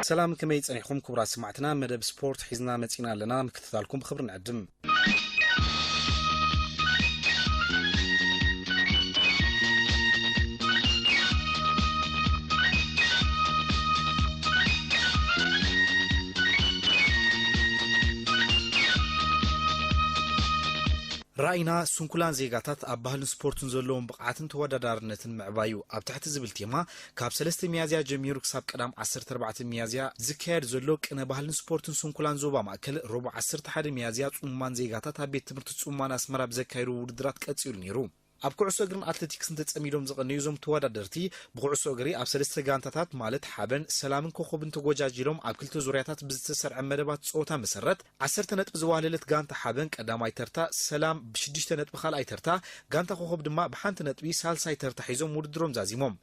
ሰላም፣ ከመይ ጸኒሕኩም ክቡራት ሰማዕትና? መደብ ስፖርት ሒዝና መጺና ኣለና፣ ምክትታልኩም ብኽብሪ ንዕድም። ራእይና ስንኩላን ዜጋታት ኣብ ባህልን ስፖርትን ዘለዎም ብቕዓትን ተወዳዳርነትን ምዕባዩ ኣብ ትሕቲ ዝብል ቴማ፣ ካብ ሰለስተ ሚያዝያ ጀሚሩ ክሳብ ቀዳም ዓሰርተ ኣርባዕተ ሚያዝያ ዝካየድ ዘሎ ቅነ ባህልን ስፖርትን ስንኩላን ዞባ ማእከል፣ ረቡዕ ዓሰርተ ሓደ ሚያዝያ ጽሙማን ዜጋታት ኣብ ቤት ትምህርቲ ጽሙማን ኣስመራ ብዘካየድዎ ውድድራት ቀጺሉ ነይሩ። ኣብ ኩዕሶ እግርን ኣትሌቲክስን ተጸሚዶም ዝቐነዩ እዞም ተወዳደርቲ፣ ብኩዕሶ እግሪ ኣብ ሰለስተ ጋንታታት ማለት ሓበን፣ ሰላምን ኮኾብን ተጎጃጂሎም ኣብ ክልተ ዙርያታት ብዝተሰርዐ መደባት ጸወታ መሰረት፣ ዓሰርተ ነጥቢ ዘዋህለለት ጋንታ ሓበን ቀዳማይ ተርታ፣ ሰላም ብሽዱሽተ ነጥቢ ካልኣይ ተርታ፣ ጋንታ ኮኾብ ድማ ብሓንቲ ነጥቢ ሳልሳይ ተርታ ሒዞም ውድድሮም ዛዚሞም።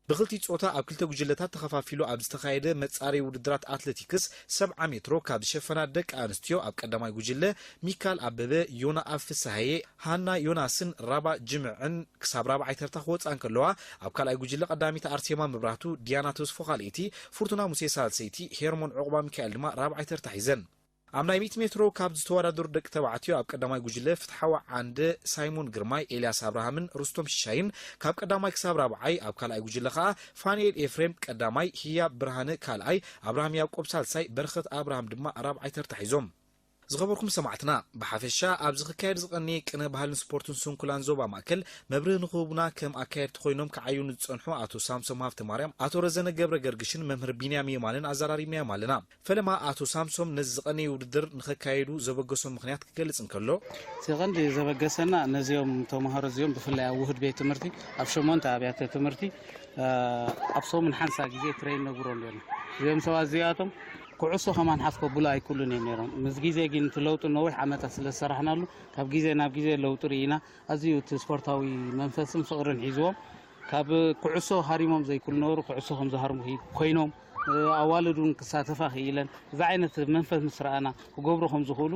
ብክልቲኡ ጾታ ኣብ ክልተ ጉጅለታት ተኸፋፊሉ ኣብ ዝተኻየደ መጻረዪ ውድድራት ኣትሌቲክስ ሰብዓ ሜትሮ ካብ ዝሸፈና ደቂ ኣንስትዮ ኣብ ቀዳማይ ጉጅለ ሚካል ኣበበ፣ ዮና ኣብ ፍስሃየ፣ ሃና ዮናስን ራባ ጅምዕን ክሳብ ራብዓይ ተርታ ክወጻ እንከለዋ፣ ኣብ ካልኣይ ጉጅለ ቀዳሚት ኣርሴማ መብራህቱ፣ ዲያና ተስፎ ካልኣይቲ፣ ፍርቱና ሙሴ ሳልሰይቲ፣ ሄርሞን ዑቕባ ሚካኤል ድማ ራብዓይ ተርታ ሒዘን። ኣብ ናይ ሚእቲ ሜትሮ ካብ ዝተወዳደሩ ደቂ ተባዕትዮ ኣብ ቀዳማይ ጉጅለ ፍትሓዊ ዓንደ፣ ሳይሞን ግርማይ፣ ኤልያስ ኣብርሃምን ሩስቶም ሽሻይን ካብ ቀዳማይ ክሳብ ራብዓይ፣ ኣብ ካልኣይ ጉጅለ ከኣ ፋንኤል ኤፍሬም ቀዳማይ፣ ህያብ ብርሃነ ካልኣይ፣ ኣብርሃም ያዕቆብ ሳልሳይ፣ በረኸት ኣብርሃም ድማ ራብዓይ ተርታ ሒዞም። ዝኸበርኩም ሰማዕትና፣ ብሓፈሻ ኣብዚ ክካየድ ዝቐነየ ቅነ ባህልን ስፖርትን ስንኩላን ዞባ ማእከል መብርሂ ንክህቡና ከም ኣካየድቲ ኮይኖም ክዓዩ ንዝጸንሑ ኣቶ ሳምሶም ሃብተማርያም፣ ኣቶ ረዘነ ገብረ ገርግሽን መምህር ቢንያም የማንን ኣዘራሪብናዮም ኣለና። ፈለማ ኣቶ ሳምሶም ነዚ ዝቐነየ ውድድር ንኸካየዱ ዘበገሶም ምኽንያት ክገልጽ እንከሎ፣ እቲ ቀንዲ ዘበገሰና ነዚኦም ተምሃሮ እዚኦም ብፍላይ ኣብ ውህድ ቤት ትምህርቲ ኣብ ሸሞንተ ኣብያተ ትምህርቲ፣ እ፣ ኣብ ሰሙን ሓንሳ ግዜ ትሬን ነግሮም ነርና። እዚኦም ሰባት እዚኣቶም ኩዕሶ ከማን ሓፍ ከብሉ ኣይክእሉን እዮም ነይሮም። ምስ ግዜ ግን እቲ ለውጢ ነዊሕ ዓመታት ስለ ዝሰራሕናሉ ካብ ግዜ ናብ ግዜ ለውጢ ርኢና። ኣዝዩ እቲ ስፖርታዊ መንፈስን ፍቕርን ሒዝዎም ካብ ኩዕሶ ሃሪሞም ዘይክእሉ ነበሩ፣ ኩዕሶ ከም ዝሃርሙ ሂ-፣ ኮይኖም፣ እ፣ ኣዋልድ እውን ክሳተፋ ክኢለን። እዚ ዓይነት መንፈስ ምስ ረኣና ክገብሩ ከም ዝኽእሉ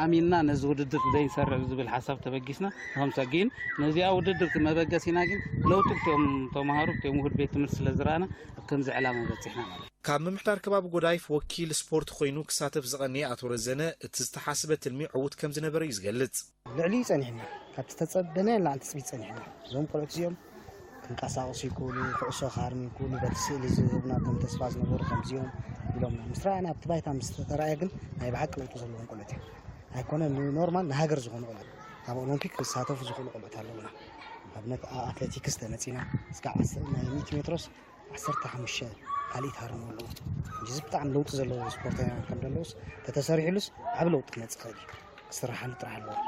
ኣሚንና ነዚ ውድድር ዘይንሰርዕ ዝብል ሓሳብ ተበጊስና ንኸምሳ። ግን ነዚኣ ውድድር እቲ መበገሲና ግን ለውጢ እቶም ተምሃሮ እቶም ውህድ ቤት ትምህርቲ ስለ ዝረኣና ኣብ ከምዚ ዕላማ በጺሕና ማለት እዩ። ካብ ምምሕዳር ከባቢ ጎዳይፍ ወኪል ስፖርት ኮይኑ ክሳተፍ ዝቐነየ ኣቶ ረዘነ፣ እቲ ዝተሓስበ ትልሚ ዕዉት ከም ዝነበረ እዩ ዝገልጽ። ልዕሊኡ ጸኒሕና፣ ካብቲ ዝተጸበናዮ ንላዕሊ ትጽቢት ጸኒሕና። እዞም ቆልዑት እዚኦም ክንቀሳቐሱ ይክእሉ፣ ኩዕሶ ክሃርሙ ይክእሉ፣ በቲ ስእሊ ዝህቡና ከም ተስፋ ዝነበሩ ከምዚኦም ኢሎምና። ምስ ረኣና ኣብቲ ባይታ ምስ ተረኣየ ግን ናይ ብሓቂ ለውጢ ዘለዎም ቆልዑት እዮም። ኣይኮነን ንኖርማል ንሃገር ዝኾኑ ቆልዑት፣ ኣብ ኦሎምፒክ ክሳተፉ ዝኽእሉ ቆልዑት ኣለውና። ንኣብነት ኣብ ኣትሌቲክስ ተመጺና፣ እስካብ ዓሰርተ ናይ ሚእቲ ሜትሮስ ዓሰርተ ሓሙሽተ ካልኢት ሃርሙ ኣለዉ። ሕጂ እዚ ብጣዕሚ ለውጢ ዘለዎ ስፖርታውያን ከም ዘለዉስ ተተሰሪሕሉስ ዓቢ ለውጢ ክመጽእ ይኽእል እዩ። ክስራሓሉ ጥራሕ ኣለዎ።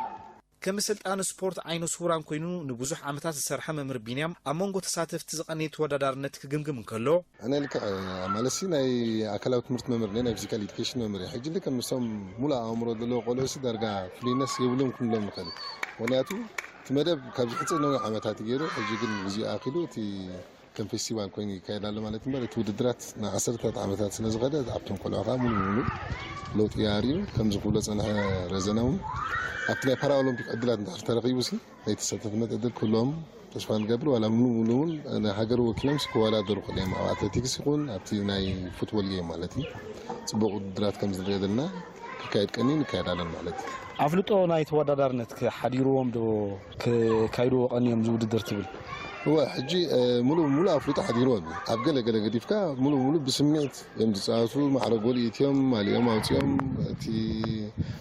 ከም ሰልጣኒ ስፖርት ዓይነ ስውራን ኮይኑ ንብዙሕ ዓመታት ዝሰርሐ መምህር ቢንያም፣ ኣብ መንጎ ተሳተፍቲ ዝቐነየ ተወዳዳርነት ክግምግም እንከሎ፣ ኣነ ልክዕ ማለትሲ ናይ ኣካላዊ ትምህርቲ መምህር እየ፣ ናይ ፊዚካል ኤዱኬሽን መምህር እየ። ሕጂ ልክዕ ምስቶም ሙሉእ ኣእምሮ ዘለዎ ቆልዑ ሲ ዳርጋ ፍሉይነት የብሉን ክንብሎም ንኽእል። ምኽንያቱ እቲ መደብ ካብ ዝሕጽር ነዊሕ ዓመታት እዩ ገይሩ፣ ሕጂ ግን ግዜኡ ኣኺሉ እቲ ከም ፌስቲቫል ኮይኑ ይካየድ ኣሎ ማለት እምበር፣ እቲ ውድድራት ንዓሰርተታት ዓመታት ስለ ዝኸደ፣ ኣብቶም ቆልዑ ከዓ ሙሉ ብሙሉ ለውጢ ኣርእዩ። ከምዚ ክብሎ ጸንሐ ረዘነ እውን ኣብቲ ናይ ፓራኦሎምፒክ ዕድላት እንድሕር ተረኺቡ ሲ ናይ ተሳታፍነት ዕድል ክህልዎም ተስፋ ንገብር። ዋላ ሙሉ ሙሉ እውን ንሃገር ወኪሎም ሲ ክወዳደሩ ክእሉ እዮም። ኣብ ኣትሌቲክስ ይኹን ኣብቲ ናይ ፉትቦል ጌም ማለት እዩ። ጽቡቕ ውድድራት ከም ዝንሪኦ ዘለና ክካየድ ቀንዩ ንካየድ ኣለና ማለት እዩ። ኣፍልጦ ናይ ተወዳዳርነት ሓዲርዎም ዶ ክካይድዎ ቀንዮም እዚ ውድድር ትብል? እወ፣ ሕጂ፣ እ፣ ሙሉ ሙሉ ኣፍልጦ ሓዲርዎም እዩ። ኣብ ገለ ገለ ገዲፍካ ሙሉ ሙሉ ብስምዒት እዮም ዝጻወቱ። ማዕረ ጎል ኢትዮም፣ ማልኦም ኣውጺኦም፣ እቲ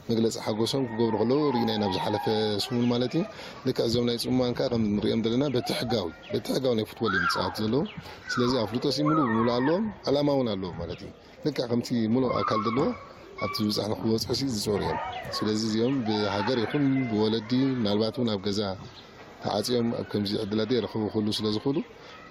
መግለጺ ሓጎሶም ክገብሩ ከለዉ ርኢና ኢና፣ ኣብ ዝሓለፈ ሰሙን ማለት እዩ። ልክዕ እዞም ናይ ጽሙማን ከኣ ከም ንሪኦም ዘለና በቲ ሕጋዊ፣ በቲ ሕጋዊ ናይ ፉትቦል እዮም ዝጻወቱ ዘለዉ። ስለዚ ኣፍልጦ ሲ ሙሉ ብሙሉ ኣለዎም፣ ዕላማ እውን ኣለዎም ማለት እዩ። ልክዕ ከምቲ ሙሉእ ኣካል ዘለዎ ኣብቲ ዝበጻሕና ክበጽሑ ሲ ዝጾሩ እዮም። ስለዚ እዚኦም ብሃገር ይኹን ብወለዲ፣ ምናልባት እውን ኣብ ገዛ ተዓጽዮም ኣብ ከምዚ ዕድላት ዘይረኸቡ ክህሉ ስለ ዝኽእሉ፣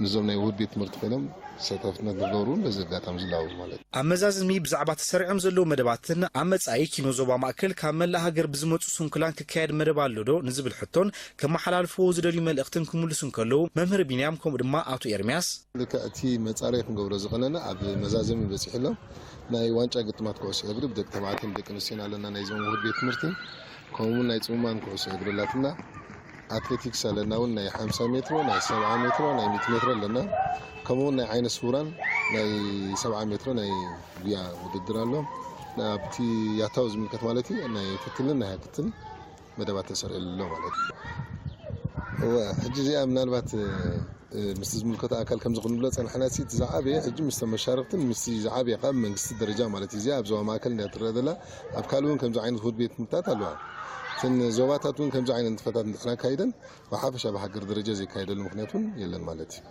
ምስዞም ናይ ውሁድ ቤት ትምህርቲ ኮይኖም ተሳታፍነት ንክገብሩ እውን በዚ ኣጋጣሚ ዝላበው ማለት እዩ። ኣብ መዛዝሚ ብዛዕባ ተሰሪዖም ዘለዉ መደባትን ኣብ መጻኢ ኪኖ ዞባ ማእከል ካብ መላእ ሃገር ብዝመጹ ስንኩላን ክካየድ መደብ ኣሎ ዶ ንዝብል ሕቶን ከመሓላልፍዎ ዝደልዩ መልእኽትን ክምልሱ እንከለዉ፣ መምህር ቢንያም ከምኡ ድማ ኣቶ ኤርምያስ፣ ልክዕ እቲ መጻረዪ ክንገብሮ ዝቐነና ኣብ መዛዘሚ በጺሑ ኣሎ። ናይ ዋንጫ ግጥማት ኩዕሶ እግሪ ብደቂ ተባዕትዮን ደቂ ኣንስትዮን ኣለና፣ ናይ ዞም ውሁድ ቤት ትምህርቲ፣ ከምኡ እውን ናይ ጽሙማን ኩዕሶ እግሪ ኣላትና። ኣትሌቲክስ ኣለና እውን፣ ናይ ሓምሳ ሜትሮ፣ ናይ ሰብዓ ሜትሮ፣ ናይ ሚእቲ ሜትሮ ኣለና። ከምኡ እውን ናይ ዓይነ ስውራን ናይ ሰብዓ ሜትሮ ናይ ጉያ ውድድር ኣሎ። ኣብቲ ያታው ዝምልከት ማለት እዩ፣ ናይ ፍትልን ናይ ሃክትን መደባት ተሰሪዑ ኣሎ ማለት እዩ። እወ፣ ሕጂ እዚኣ ምናልባት፣ እ፣ ምስቲ ዝምልከቶ ኣካል ከምዚ ክንብሎ ጸንሕና፣ እቲ ዝዓበየ ሕጂ ምስ ተመሻረኽትን ምስቲ ዝዓበየ ካብ መንግስቲ ደረጃ ማለት እዩ። እዚኣ ኣብ ዞባ ማእከል እንድያ ትረኣ ዘላ፣ ኣብ ካልእ እውን ከምዚ ዓይነት ውህድ ቤት ትምህርትታት ኣለዋ። እተን ዞባታት እውን ከምዚ ዓይነት ንጥፈታት እንድሕር ኣካይደን፣ ብሓፈሻ ብሃገር ደረጃ ዘይካየደሉ ምኽንያት እውን የለን ማለት እዩ።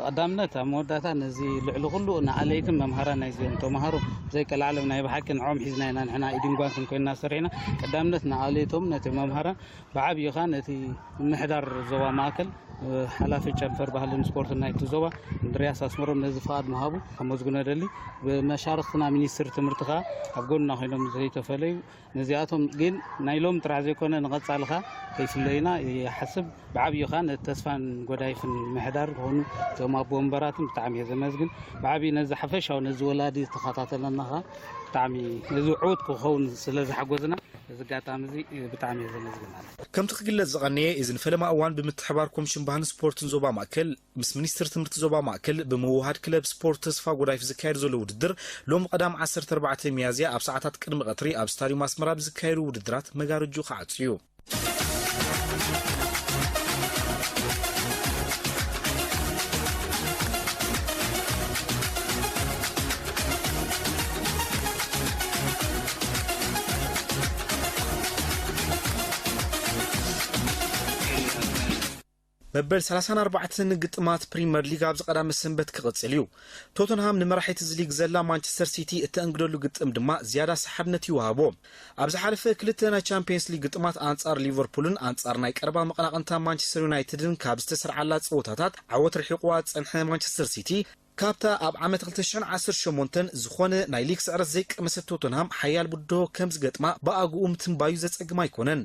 ቀዳምነት ኣብ መወዳእታ ነዚ ልዕሊ ኩሉ ንኣለይትን መምሃራን ናይዚኦም ተምሃሮ ዘይቀላዕለም ናይ ብሓቂ ንዕኦም ሒዝና ኢና ንሕና ኢድን ጓንትን ኮይንና ሰሪሕና። ቀዳምነት ንኣለይቶም ነቲ መምሃራን ብዓብዪ ኸኣ ነቲ ምምሕዳር ዞባ ማእከል፣ እ፣ ሓላፊ ጨንፈር ባህልን ስፖርትን ናይቲ ዞባ እንድርያስ ኣስመሮም ነዚ ፍቓድ ምሃቡ ከመስግኖ እደሊ። ብመሻርኽትና ሚኒስትር ትምህርቲ ኸኣ ኣብ ጎንና ኮይኖም ዘይተፈለዩ ነዚኣቶም ግን ናይ ሎም ጥራሕ ዘይኮነ ንቐጻሊ ኸኣ ከይፍለዩና ይሓስብ። ብዓብዩ ኸኣ ነቲ ተስፋን ጎዳይፍን ምሕዳር ዝኾኑ እቶም ኣቦ ወንበራትን ብጣዕሚ እየ ዘመስግን። ብዓብዩ ነዚ ሓፈሻዊ ነዚ ወላዲ ዝተኸታተለና ኸኣ ብጣዕሚ ነዚ ዕዉት ክኸውን ስለ ዝሓጎዝና እዚ ኣጋጣሚ እዚ ብጣዕሚ እየ ዘመስግን ማለት እዩ። ከምቲ ክግለጽ ዝቐነየ፣ እዚ ንፈለማ እዋን ብምትሕባር ኮሚሽን ባህልን ስፖርትን ዞባ ማእከል ምስ ሚኒስትሪ ትምህርቲ ዞባ ማእከል ብምውህሃድ ክለብ ስፖርት ተስፋ ጎዳይፍ ዝካየድ ዘሎ ውድድር ሎሚ ቀዳም ዓሰርተ ኣርባዕተ ሚያዝያ ኣብ ሰዓታት ቅድሚ ቀትሪ ኣብ ስታድዩም ኣስመራ ብዝካየዱ ውድድራት መጋረጅኡ ክዓጹ እዩ። መበል ሰላሳን ኣርባዕተን ግጥማት ፕሪመር ሊግ ኣብዚ ቀዳመ ሰንበት ክቕጽል እዩ። ቶተንሃም ንመራሒት እዚ ሊግ ዘላ ማንቸስተር ሲቲ እተእንግደሉ ግጥም ድማ ዝያዳ ሰሓብነት ይወሃቦ። ኣብ ዝሓለፈ ክልተ ናይ ቻምፒየንስ ሊግ ግጥማት ኣንጻር ሊቨርፑልን ኣንጻር ናይ ቀረባ መቐናቕንታ ማንቸስተር ዩናይትድን ካብ ዝተሰርዓላ ጸወታታት ዓወት ርሒቑዋ ዝጸንሐ ማንቸስተር ሲቲ፣ ካብታ ኣብ ዓመት ክልተ ሽሕን ዓሰርተ ሸሞንተን ዝኾነ ናይ ሊግ ስዕረት ዘይቀመሰት ቶተንሃም ሓያል ብድሆ ከም ዝገጥማ ብኣግኡ ምትንባዩ ዘጸግም ኣይኮነን።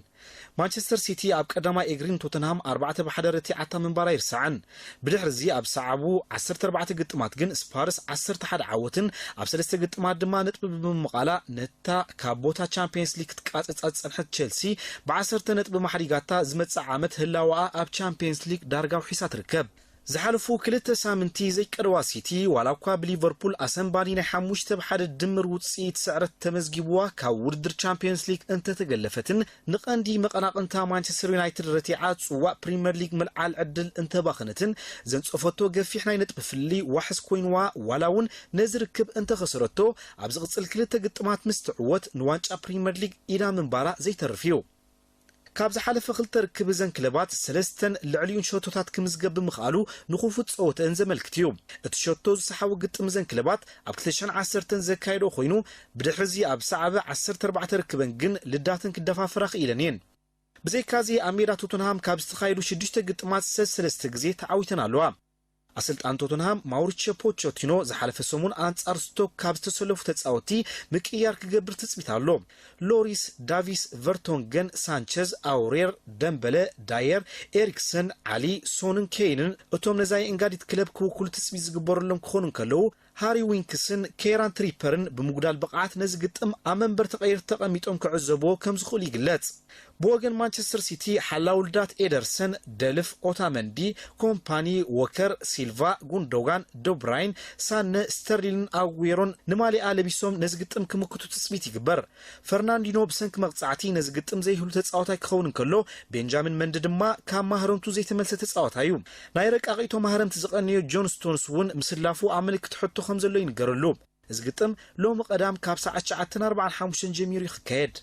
ማንቸስተር ሲቲ ኣብ ቀዳማይ እግሪ ንቶተንሃም ኣርባዕተ ብ ሓደ ረቲዓታ ምንባራ ኣይርሳዕን። ብድሕርዚ ኣብ ዝሰዓቡ ዓሰርተ ኣርባዕተ ግጥማት ግን ስፓርስ ዓሰርተ ሓደ ዓወትን ኣብ ሰለስተ ግጥማት ድማ ነጥቢ ብምምቓላ ነታ ካብ ቦታ ቻምፒየንስ ሊግ ክትቃጸጻ ዝጸንሐት ቸልሲ ብዓሰርተ ነጥቢ ማሕዲጋታ ዝመጽእ ዓመት ህላወኣ ኣብ ቻምፒየንስ ሊግ ዳርጋ ውሒሳ ትርከብ። ዝሓለፉ ክልተ ሳምንቲ ዘይቀደዋ ሲቲ፣ ዋላ እኳ ብሊቨርፑል ኣሰንባዲ ናይ ሓሙሽተ ብ ሓደ ድምር ውጽኢት ስዕረት ተመዝጊብዋ ካብ ውድድር ቻምፒየንስ ሊግ እንተተገለፈትን፣ ንቐንዲ መቐናቕንታ ማንቸስተር ዩናይትድ ረቲዓ ጽዋእ ፕሪምየር ሊግ ምልዓል ዕድል እንተባኸነትን፣ ዘንጸፈቶ ገፊሕ ናይ ነጥቢ ፍልልይ ዋሕስ ኮይንዋ፣ ዋላ እውን ነዚ ርክብ እንተኸሰረቶ፣ ኣብ ዝቕጽል ክልተ ግጥማት ምስ ትዕወት ንዋንጫ ፕሪምየር ሊግ ኢዳ ምንባራ ዘይተርፍ እዩ። ካብ ዝሓለፈ ክልተ ርክብ እዘን ክለባት ሰለስተን ልዕሊኡን ሸቶታት ክምዝገብ ብምኽኣሉ ንኽፉት ጸወተአን ዘመልክት እዩ። እቲ ሸቶ ዝሰሓቦ ግጥም እዘን ክለባት ኣብ ክልተ ሽሕን ዓሰርተን ዘካየዶ ኮይኑ፣ ብድሕሪዚ ኣብ ዝሰዓበ ዓሰርተ ኣርባዕተ ርክበን ግን ልዳተን ክደፋፈራ ክኢለን እየን። ብዘይካዚ ኣብ ሜዳ ቶተንሃም ካብ ዝተኻየዱ ሽዱሽተ ግጥማት ሰለስተ ግዜ ተዓዊተን ኣለዋ። ኣሰልጣኒ ቶተንሃም ማውሪሲዮ ፖቸቲኖ ዝሓለፈ ሰሙን ኣንጻር ስቶክ ካብ ዝተሰለፉ ተጻወትቲ ምቅይያር ክገብር ትጽቢት ኣሎ። ሎሪስ፣ ዳቪስ፣ ቨርቶንገን፣ ሳንቸዝ፣ ኣውሬር፣ ደምበለ፣ ዳየር፣ ኤሪክሰን፣ ዓሊ፣ ሶንን ኬይንን እቶም ነዛ የእንጋዲት ክለብ ክውክሉ ትጽቢት ዝግበረሎም ክኾኑ እንከለዉ፣ ሃሪ ዊንክስን ኬራን ትሪፐርን ብምጉዳል ብቕዓት ነዚ ግጥም ኣብ መንበር ተቐየርቲ ተቐሚጦም ክዕዘብዎ ከም ዝኽእሉ ይግለጽ። ብወገን ማንቸስተር ሲቲ ሓላው ልዳት ኤደርሰን፣ ደልፍ፣ ኦታመንዲ፣ ኮምፓኒ፣ ዎከር፣ ሲልቫ፣ ጉንዶጋን፣ ዶብራይን፣ ሳነ፣ ስተርሊንን ኣጉዌሮን ንማሊኣ ለቢሶም ነዚ ግጥም ክምክቱ ትጽቢት ይግበር። ፈርናንዲኖ ብሰንኪ መቕጻዕቲ ነዚ ግጥም ዘይህሉ ተጻዋታይ ክኸውን እንከሎ፣ ቤንጃሚን መንዲ ድማ ካብ ማህረምቱ ዘይተመልሰ ተጻዋታይ እዩ። ናይ ረቃቒቶ ማህረምቲ ዝቐነዮ ጆን ስቶንስ እውን ምስላፉ ኣብ ምልክት ሕቶ ከም ዘሎ ይንገረሉ። እዚ ግጥም ሎሚ ቀዳም ካብ ሰዓት ትሽዓተን ኣርባዓን ሓሙሽተን ጀሚሩ እዩ ክካየድ።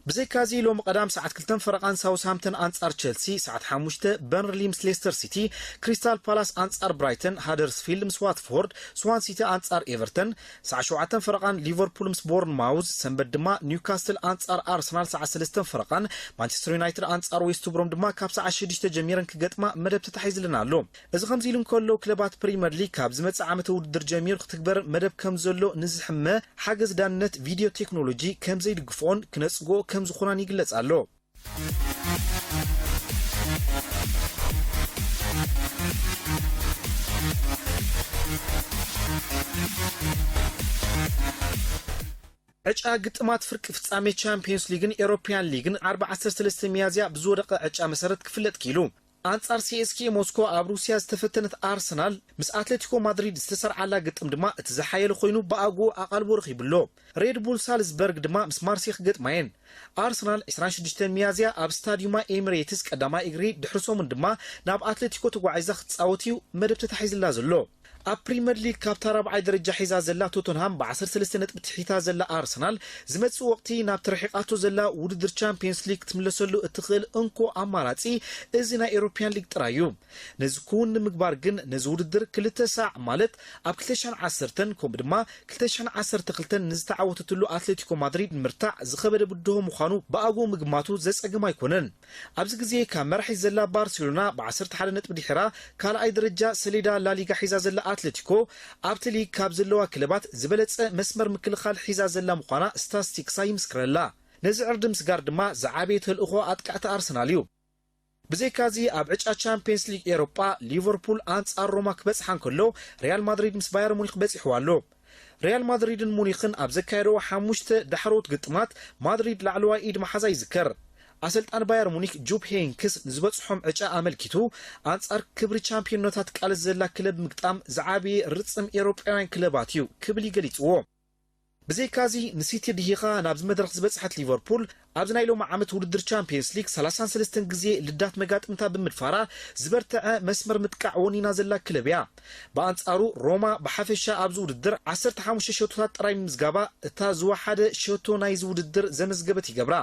ብዘይካዚ ሎሚ ቀዳም ሰዓት ክልተን ፈረቓን ሳውስሃምተን ኣንጻር ቸልሲ፣ ሰዓት ሓሙሽተ በርንሊ ምስ ሌስተር ሲቲ፣ ክሪስታል ፓላስ ኣንጻር ብራይተን፣ ሃደርስፊልድ ምስ ዋትፎርድ፣ ስዋን ሲቲ ኣንጻር ኤቨርተን፣ ሰዓት ሸውዓተን ፈረቓን ሊቨርፑል ምስ ቦርንማውዝ፣ ሰንበት ድማ ኒውካስትል ኣንጻር ኣርሰናል ሰዓት ሰለስተን ፈረቓን፣ ማንቸስተር ዩናይትድ ኣንጻር ዌስት ብሮም ድማ ካብ ሰዓት ሽዱሽተ ጀሚረን ክገጥማ መደብ ተታሒዝለን ኣሎ። እዚ ከምዚ ኢሉ እንከሎ፣ ክለባት ፕሪምየር ሊግ ካብ ዝመጽእ ዓመተ ውድድር ጀሚሩ ክትግበር መደብ ከም ዘሎ ንዝሕመ ሓገዝ ዳንነት ቪድዮ ቴክኖሎጂ ከም ዘይድግፍኦን ክነጽግኦ ከም ዝኾናን ይግለጽ ኣሎ። ዕጫ ግጥማት ፍርቂ ፍጻሜ ቻምፒዮንስ ሊግን ኤሮፕያን ሊግን ዓርቢ ዓሰርተ ሰለስተ ሚያዝያ ብዝወደቐ ዕጫ መሰረት ክፍለጥ ክኢሉ። ኣንጻር ሲ ኤስ ኬ ሞስኮ ኣብ ሩስያ ዝተፈተነት ኣርሰናል፣ ምስ ኣትሌቲኮ ማድሪድ ዝተሰርዓላ ግጥም ድማ እቲ ዝሓየለ ኮይኑ፣ ብኣግኡ ኣቓልቦ ረኺቡ'ሎ። ሬድ ቡል ሳልዝበርግ ድማ ምስ ማርሴይ ክገጥማ እየን። ኣርሰናል ዕስራን ሽዱሽተን ሚያዝያ ኣብ ስታዲዩማ ኤሚሬትስ ቀዳማይ እግሪ ድሕሪ ሰሙን ድማ ናብ ኣትሌቲኮ ተጓዒዛ ክትጻወት እዩ መደብ ተታሒዝላ ዘሎ። ኣብ ፕሪምየር ሊግ ካብታ ራብዓይ ደረጃ ሒዛ ዘላ ቶተንሃም ብ ዓሰርተ ሰለስተ ነጥቢ ትሒታ ዘላ ኣርሰናል፣ ዝመጽእ ወቕቲ ናብቲ ረሒቓቶ ዘላ ውድድር ቻምፒየንስ ሊግ ክትምለሰሉ እትኽእል እንኮ ኣማራጺ እዚ ናይ ኤሮፕያን ሊግ ጥራይ እዩ። ነዚ ክውን ንምግባር ግን ነዚ ውድድር ክልተ ሳዕ ማለት ኣብ ክልተ ሽሕን ዓሰርተን ከምኡ ድማ ክልተ ሽሕን ዓሰርተ ክልተን ንዝተዓወተትሉ ኣትሌቲኮ ማድሪድ ንምርታዕ ዝኸበደ ብድሆ ምዃኑ ብኣግኡ ምግማቱ ዘጸግም ኣይኮነን። ኣብዚ ግዜ ካብ መራሒት ዘላ ባርሴሎና ብ ዓሰርተ ሓደ ነጥቢ ድሒራ ካልኣይ ደረጃ ሰሌዳ ላሊጋ ሒዛ ዘላ ኣትሌቲኮ ኣብቲ ሊግ ካብ ዘለዋ ክለባት ዝበለጸ መስመር ምክልኻል ሒዛ ዘላ ምዃና ስታስቲክሳ ይምስክረላ። ነዚ ዕርዲ ምስጋር ድማ ዝዓበየ ተልእኾ ኣጥቃዕቲ ኣርሰናል እዩ። ብዘይካዚ ኣብ ዕጫ ቻምፒየንስ ሊግ ኤሮጳ ሊቨርፑል ኣንጻር ሮማ ክበጽሓ እንከሎ፣ ሪያል ማድሪድ ምስ ባየር ሙኒክ በጺሕዋ ኣሎ። ሪያል ማድሪድን ሙኒክን ኣብ ዘካየደዎ ሓሙሽተ ዳሕረዎት ግጥማት ማድሪድ ላዕለዋይ ኢድ ምሓዛ ይዝከር። ኣሰልጣኒ ባየር ሙኒክ ጁፕ ሄይንክስ ንዝበጽሖም ዕጫ ኣመልኪቱ፣ ኣንጻር ክብሪ ቻምፒዮንነታ ትቃለስ ዘላ ክለብ ምግጣም ዝዓበየ ርጽም ኤሮጳውያን ክለባት እዩ ክብል እዩ ገሊጽዎ። ብዘይካዚ ንሲቲ ድሂኻ ናብዚ መድረኽ ዝበጽሐት ሊቨርፑል ኣብዚ ናይ ሎሚ ዓመት ውድድር ቻምፒየንስ ሊግ ሰላሳን ሰለስተን ግዜ ልዳት መጋጥምታ ብምድፋራ ዝበርትዐ መስመር ምጥቃዕ ወኒና ዘላ ክለብ እያ። ብኣንጻሩ ሮማ ብሓፈሻ ኣብዚ ውድድር ዓሰርተ ሓሙሽተ ሸቶታት ጥራይ ምምዝጋባ እታ ዝወሓደ ሸቶ ናይዚ ውድድር ዘመዝገበት ይገብራ።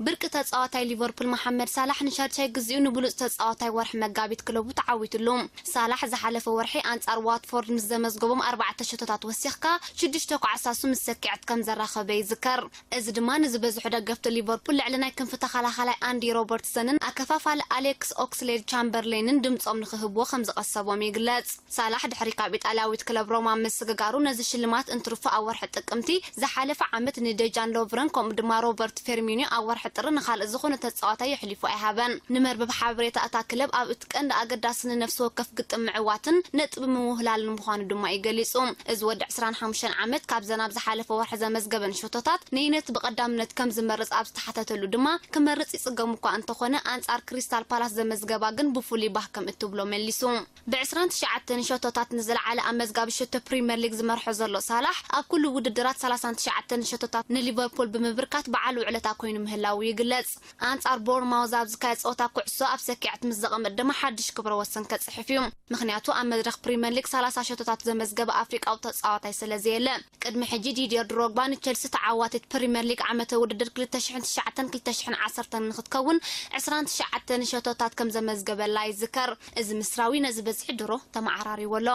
ብርቂ ተጻዋታይ ሊቨርፑል መሓመድ ሳላሕ ንሻድሻይ ግዜኡ ንብሉጽ ተጻዋታይ ወርሒ መጋቢት ክለቡ ተዓዊትሉ። ሳላሕ ዝሓለፈ ወርሒ ኣንጻር ዋትፎርድ ምስ ዘመዝገቦም ኣርባዕተ ሸቶታት ወሲኽካ ሽዱሽተ ኳዕሳሱ ምስ ሰኪዐት ከም ዘራኸበ ይዝከር። እዚ ድማ ንዝበዝሑ ደገፍቲ ሊቨርፑል ልዕሊ ናይ ክንፊ ተኸላኻላይ ኣንዲ ሮበርትሰንን ኣከፋፋሊ ኣሌክስ ኦክስሌድ ቻምበርሌንን ድምጾም ንኽህብዎ ከም ዝቐሰቦም ይግለጽ። ሳላሕ ድሕሪ ካብ ኢጣልያዊት ክለብ ሮማ ምስግጋሩ ነዚ ሽልማት እንትርፎ ኣብ ወርሒ ጥቅምቲ ዝሓለፈ ዓመት ንደጃን ሎቭረን ከምኡ ድማ ሮበርት ፌርሚኒዮ ኣብ ወርሒ ጥሪ ንኻልእ ዝኾነ ተጻዋታይ የሕሊፉ ኣይሃበን። ንመርበብ ሓበሬታ እታ ክለብ ኣብ እቲ ቀንዲ ኣገዳሲ ንነፍሲ ወከፍ ግጥም ምዕዋትን ነጥቢ ምውህላልን ምዃኑ ድማ እዩ ገሊጹ። እዚ ወዲ ዕስራን ሓሙሽተን ዓመት ካብዘን ኣብ ዝሓለፈ ወርሒ ዘመዝገበን ሸቶታት ነይነት ብቐዳምነት ከም ዝመርጽ ኣብ ዝተሓተተሉ ድማ ክመርጽ ይጽገም እኳ እንተኾነ ኣንጻር ክሪስታል ፓላስ ዘመዝገባ ግን ብፍሉይ ባህ ከም እትብሎ መሊሱ። ብ ዕስራን ትሽዓተን ሸቶታት ንዝለዓለ ኣመዝጋቢ ሸቶ ፕሪምየር ሊግ ዝመርሖ ዘሎ ሳላሕ፣ ኣብ ኩሉ ውድድራት ሰላሳን ትሽዓተን ሸቶታት ንሊቨርፑል ብምብርካት በዓል ውዕለታ ኮይኑ ምህላዉ ይግለጽ። ኣንጻር ቦርንማውዝ ኣብ ዝካየድ ጸወታ ኩዕሶ ኣብ ሰኪዐት ምስ ዘቐመጥ ድማ ሓድሽ ክብረ ወሰን ከጽሕፍ እዩ። ምኽንያቱ ኣብ መድረኽ ፕሪምየር ሊግ ሰላሳ ሸቶታት ዘመዝገበ ኣፍሪቃዊ ተጻዋታይ ስለ ዘየለ። ቅድሚ ሕጂ ዲድየር ድሮግባ ንቸልሲ ተዓዋቲት ፕሪምየር ሊግ ዓመተ ውድድር ክልተ ሽሕን ትሽዓተን ክልተ ሽሕን ዓሰርተን ንክትከውን ዕስራን ትሽዓተን ሸቶታት ከም ዘመዝገበላ ይዝከር። እዚ ምስራዊ ነዚ በዝሒ ድሮ ተመዓራሪዎ ኣሎ።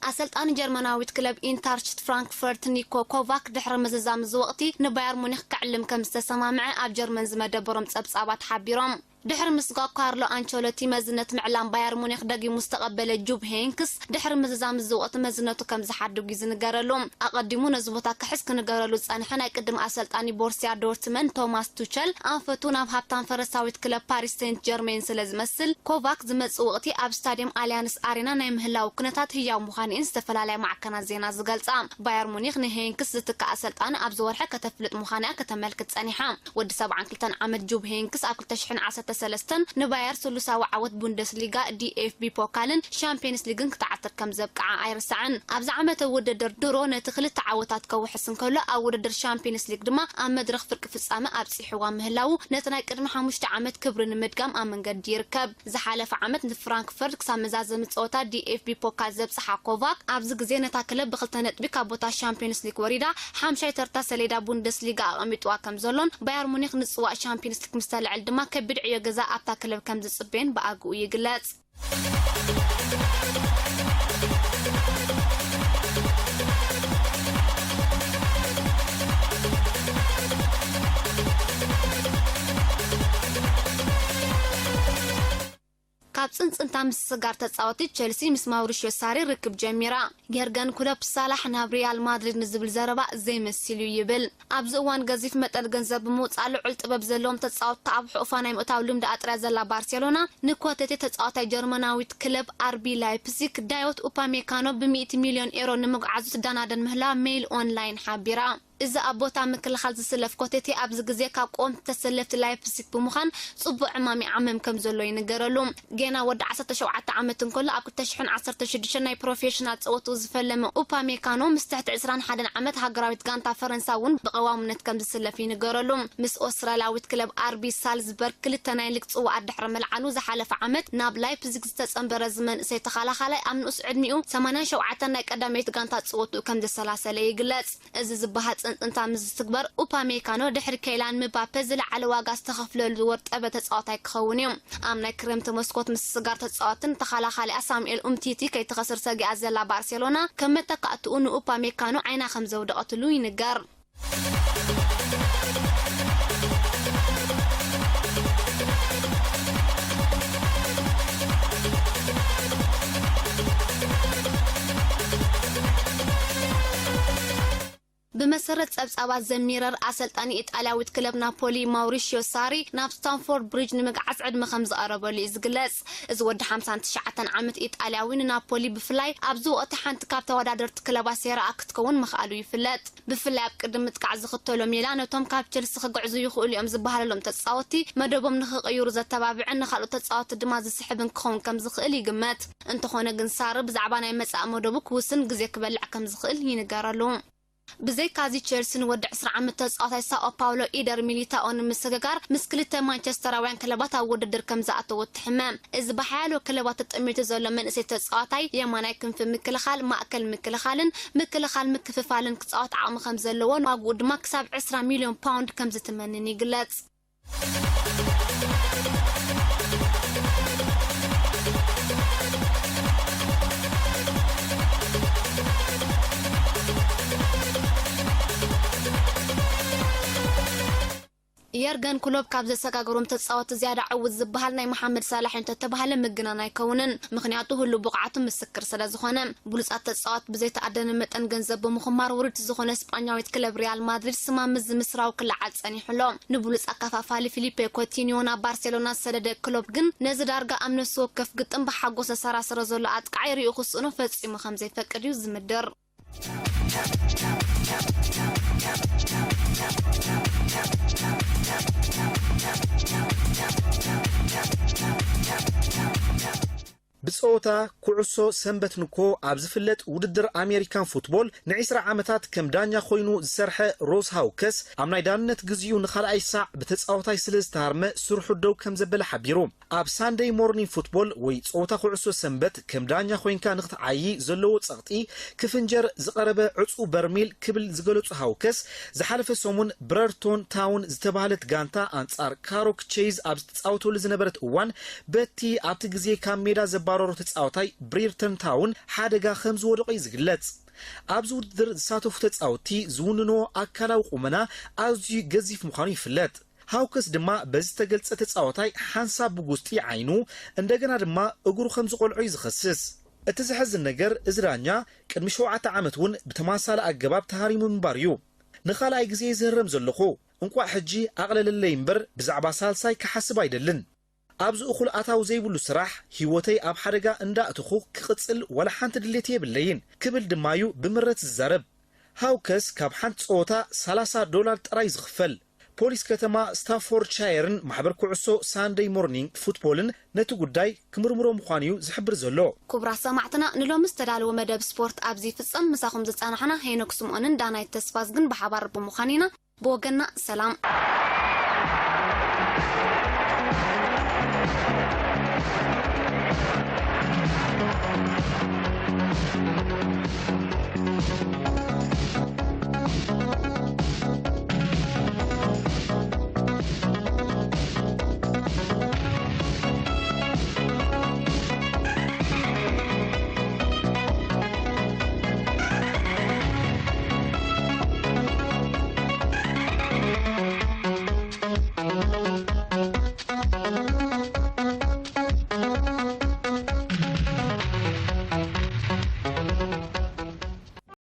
ኣሰልጣኒ ጀርመናዊት ክለብ ኢንታርችት ፍራንክፈርት ኒኮ ኮቫክ ድሕሪ ምዝዛም እዚ ወቕቲ ንባየር ሙኒክ ክዕልም ከም ዝተሰማምዐ ኣብ ጀርመን ዝመደበሮም ጸብጻባት ሓቢሮም። ድሕሪ ምስጓግ ካርሎ ኣንቸሎቲ መዝነት ምዕላም ባየር ሙኒክ ደጊሙ ዝተቐበለ ጁብ ሄይንክስ ድሕሪ ምዝዛም እዚ ወቕቲ መዝነቱ ከም ዝሓድግ እዩ ዝንገረሉ። ኣቐዲሙ ነዚ ቦታ ክሕዝ ክንገረሉ ዝጸንሐ ናይ ቅድም ኣሰልጣኒ ቦርሲያ ዶርትመን ቶማስ ቱቸል ኣንፈቱ ናብ ሃብታም ፈረንሳዊት ክለብ ፓሪስ ሴንት ጀርሜን ስለ ዝመስል ኮቫክ ዝመጽእ ወቕቲ ኣብ ስታድየም ኣልያንስ ኣሬና ናይ ምህላው ኩነታት ህያው ምዃኑ እየን ዝተፈላለያ ማዕከናት ዜና ዝገልጻ። ባየር ሙኒክ ንሄይንክስ ዝትክእ ኣሰልጣኒ ኣብዚ ወርሒ ከተፍልጥ ምዃና እያ ከተመልክት ጸኒሓ። ወዲ ሰብዓን ክልተን ዓመት ጁብ ሄይንክስ ኣብ ክልተ ሽሕን ዓሰርተ ሰለስተን ንባየር ስሉሳዊ ዓወት ቡንደስሊጋ፣ ዲ ኤፍ ቢ ፖካልን ሻምፒየንስ ሊግን ክትዓትር ከም ዘብቅዓ ኣይርሳዕን። ኣብዚ ዓመተ ውድድር ድሮ ነቲ ክልተ ዓወታት ከውሕስ እንከሎ፣ ኣብ ውድድር ሻምፒየንስ ሊግ ድማ ኣብ መድረኽ ፍርቂ ፍጻመ ኣብጺሕዋ ምህላዉ ነቲ ናይ ቅድሚ ሓሙሽተ ዓመት ክብሪ ንምድጋም ኣብ መንገዲ ይርከብ። ዝሓለፈ ዓመት ንፍራንክፈርት ክሳብ መዛዘሚ ጸወታ ዲ ኤፍ ቢ ፖካል ዘብጽሓ ኮቫክ ኣብዚ ግዜ ነታ ክለብ ብክልተ ነጥቢ ካብ ቦታ ሻምፒዮንስ ሊግ ወሪዳ ሓምሻይ ተርታ ሰሌዳ ቡንደስሊጋ ኣቐሚጥዋ ከም ዘሎን ባየር ሙኒክ ንጽዋእ ሻምፒዮንስ ሊግ ምስ ተልዕል ድማ ከቢድ ዕዮ ገዛ ኣብታ ክለብ ከም ዝጽበየን ብኣግኡ ይግለጽ። ጽንጽንታ ምስስጋር ተጻወቲ ቸልሲ ምስ ማውሪሽዮ ሳሪ ርክብ ጀሚራ። የርገን ክሎፕ ሳላሕ ናብ ሪያል ማድሪድ ንዝብል ዘረባ ዘይመስል እዩ ይብል። ኣብዚ እዋን ገዚፍ መጠን ገንዘብ ብምውጻእ ልዑል ጥበብ ዘለዎም ተጻወትቲ ኣብ ሕቑፋ ናይ ምእታው ልምዲ ኣጥርያ ዘላ ባርሴሎና፣ ንኮተቴ ተጻዋታይ ጀርመናዊት ክለብ ኣርቢ ላይፕሲክ ዳዮት ኡፓሜካኖ ብሚእቲ ሚልዮን ኤሮ ንምጉዓዙ ትዳናደን ምህላ ሜይል ኦንላይን ሓቢራ። እዚ ኣብ ቦታ ምክልኻል ዝስለፍ ኮተቴ ኣብዚ ግዜ ካብ ቀወምቲ ተሰለፍቲ ላይፕሲክ ብምዃን ጽቡቕ ዕማም ይዓምም ከም ዘሎ ይንገረሉ። ጌና ወዲ ዓሰርተ ሸውዓተ ዓመት እንከሎ ኣብ ክልተ ሽሕን ዓሰርተ ሽዱሽተን ናይ ፕሮፌሽናል ጸወትኡ ዝፈለመ ኡፓሜካኖ ምስ ትሕቲ ዕስራን ሓደን ዓመት ሃገራዊት ጋንታ ፈረንሳ እውን ብቐዋምነት ከም ዝስለፍ ይንገረሉ። ምስ ኦስትራልያዊት ክለብ ኣርቢ ሳልዝበርግ ክልተ ናይ ሊግ ጽዋኣት ድሕሪ ምልዓሉ ዝሓለፈ ዓመት ናብ ላይፕዚግ ዝተጸንበረ እዚ መንእሰይ ተኸላኻላይ ኣብ ንኡስ ዕድሚኡ ሰማንያን ሸውዓተን ናይ ቀዳመይቲ ጋንታ ጽወትኡ ከም ዘሰላሰለ ይግለጽ። እዚ ዝበሃል ጽንጽንታ ምስ ዝትግበር ኡፓሜካኖ ድሕሪ ኬይላን ምባፔ ዝለዓለ ዋጋ ዝተኸፍለሉ ወርጠበ ተጻዋታይ ክኸውን እዩ። ኣብ ናይ ክረምቲ መስኮት ምስስጋር ተጻዋትን ተኸላኻሊኣ ሳሙኤል ኡምቲቲ ከይትኸስር ሰጊኣ ዘላ ባርሴሎና ከም መተካእትኡ ንኡፓሜካኖ ዓይና ከም ዘውደቐትሉ ይንገር። ብመሰረት ጸብጻባት ዘሚረር ኣሰልጣኒ ኢጣልያዊት ክለብ ናፖሊ ማውሪሽዮ ሳሪ ናብ ስታንፎርድ ብሪጅ ንምግዓዝ ዕድመ ከም ዝቐረበሉ እዩ ዝግለጽ። እዚ ወዲ ሓምሳን ትሽዓተን ዓመት ኢጣልያዊ ንናፖሊ ብፍላይ ኣብዚ ወቕቲ ሓንቲ ካብ ተወዳደርቲ ክለባት ሴራ ክትከውን ምኽኣሉ ይፍለጥ። ብፍላይ ኣብ ቅድሚ ምጥቃዕ ዝኽተሎ ሜላ ነቶም ካብ ቸልሲ ክግዕዙ ይኽእሉ እዮም ዝበሃለሎም ተጻወቲ መደቦም ንኽቕይሩ ዘተባብዕን ንኻልኦት ተጻወቲ ድማ ዝስሕብን ክኸውን ከም ዝኽእል ይግመት። እንተኾነ ግን ሳሪ ብዛዕባ ናይ መጻኢ መደቡ ክውስን ግዜ ክበልዕ ከም ዝኽእል ይንገረሉ። ብዘይካዚ ቸልሲ ንወዲ ዕስራ ዓመት ተጻዋታይ ሳኦ ፓውሎ ኢደር ሚሊታኦ ንምስግጋር ምስ ክልተ ማንቸስተራውያን ክለባት ኣብ ውድድር ከም ዝኣተወ ትሕመ። እዚ ብሓያሎ ክለባት ተጠሚቱ ዘሎ መንእሰይ ተጻዋታይ የማናይ ክንፊ ምክልኻል፣ ማእከል ምክልኻልን ምክልኻል ምክፍፋልን ክጻወት ዓቕሚ ከም ዘለዎን ዋግኡ ድማ ክሳብ ዕስራ ሚልዮን ፓውንድ ከም ዝትመንን ይግለጽ። የርገን ክሎፕ ካብ ዘሰጋገሮም ተጻወቲ ዝያዳ ዕዉት ዝበሃል ናይ መሓመድ ሳላሕ እንተተባህለ ምግናን ኣይከውንን። ምኽንያቱ ህሉው ብቕዓቱ ምስክር ስለ ዝኾነ። ብሉጻት ተጻወት ብዘይተኣደነ መጠን ገንዘብ ብምኹማር ውርድቲ ዝኾነ ስጳኛዊት ክለብ ሪያል ማድሪድ ስማ ምስ ዝምስራው ክለዓል ጸኒሑ ኣሎ። ንብሉጽ ኣከፋፋሊ ፊሊፔ ኮቲኒዮ ናብ ባርሴሎና ዝሰደደ ክሎፕ ግን ነዚ ዳርጋ ኣብ ነፍሲ ወከፍ ግጥም ብሓጎስ ዘሰራስሮ ዘሎ ኣጥቃዓይ ሪኡ ክስእኖ ፈጺሙ ከም ዘይፈቅድ እዩ ዝምድር። ብጸወታ ኩዕሶ ሰንበት ንኮ ኣብ ዝፍለጥ ውድድር ኣሜሪካን ፉትቦል ንዒስራ ዓመታት ከም ዳኛ ኮይኑ ዝሰርሐ ሮስ ሃውከስ ኣብ ናይ ዳንነት ግዜኡ ንኻልኣይ ሳዕ ብተጻዋታይ ስለ ዝተሃርመ ስርሑ ደው ከም ዘበለ ሓቢሩ። ኣብ ሳንደይ ሞርኒንግ ፉትቦል ወይ ጸወታ ኩዕሶ ሰንበት ከም ዳኛ ኮይንካ ንኽትዓዪ ዘለዎ ጸቕጢ ክፍንጀር ዝቐረበ ዕጹው በርሚል ክብል ዝገለጹ ሃውከስ፣ ዝሓለፈ ሰሙን ብረርቶን ታውን ዝተባህለት ጋንታ ኣንጻር ካሮክ ቼዝ ኣብ ዝትጻወተሉ ዝነበረት እዋን፣ በቲ ኣብቲ ግዜ ካብ ሜዳ ዘባረሮ ተጻዋታይ ብሪርተን ታውን ሓደጋ ከም ዝወደቐ እዩ ዝግለጽ። ኣብዚ ውድድር ዝሳተፉ ተጻወትቲ ዝውንንዎ ኣካላዊ ቁመና ኣዝዩ ገዚፍ ምዃኑ ይፍለጥ። ሃውከስ ድማ በዚ ዝተገልጸ ተጻዋታይ ሓንሳብ ብጉስጢ ዓይኑ፣ እንደገና ድማ እግሩ ከም ዝቖልዖ እዩ ዝኸስስ። እቲ ዘሕዝን ነገር፣ እዚ ዳኛ ቅድሚ ሸውዓተ ዓመት እውን ብተማሳሊ ኣገባብ ተሃሪሙ ምንባሩ እዩ። ንኻልኣይ ግዜ ዝህረም ዘለኹ፣ እንቋዕ ሕጂ ኣቕለለለይ እምበር ብዛዕባ ሳልሳይ ክሓስብ ኣይደልን። ኣብዚ እኹል ኣታዊ ዘይብሉ ስራሕ፣ ህይወተይ ኣብ ሓደጋ እንዳእተኹ ክቕጽል ዋላ ሓንቲ ድሌት የብለይን ክብል ድማ እዩ ብምረት ዝዛረብ። ሃውከስ ካብ ሓንቲ ጸወታ ሰላሳ ዶላር ጥራይ ዝኽፈል። ፖሊስ ከተማ ስታፎርድሻየርን ማሕበር ኩዕሶ ሳንደይ ሞርኒንግ ፉትቦልን ነቲ ጉዳይ ክምርምሮ ምዃኑ እዩ ዝሕብር ዘሎ። ክቡራት ሰማዕትና፣ ንሎሚ ዝተዳለወ መደብ ስፖርት ኣብዚ ይፍጸም። ምሳኹም ዝጸናሕና ሄኖክ ስምኦንን ዳናይት ተስፋዝግን ብሓባር ብምዃን ኢና። ብወገንና ሰላም።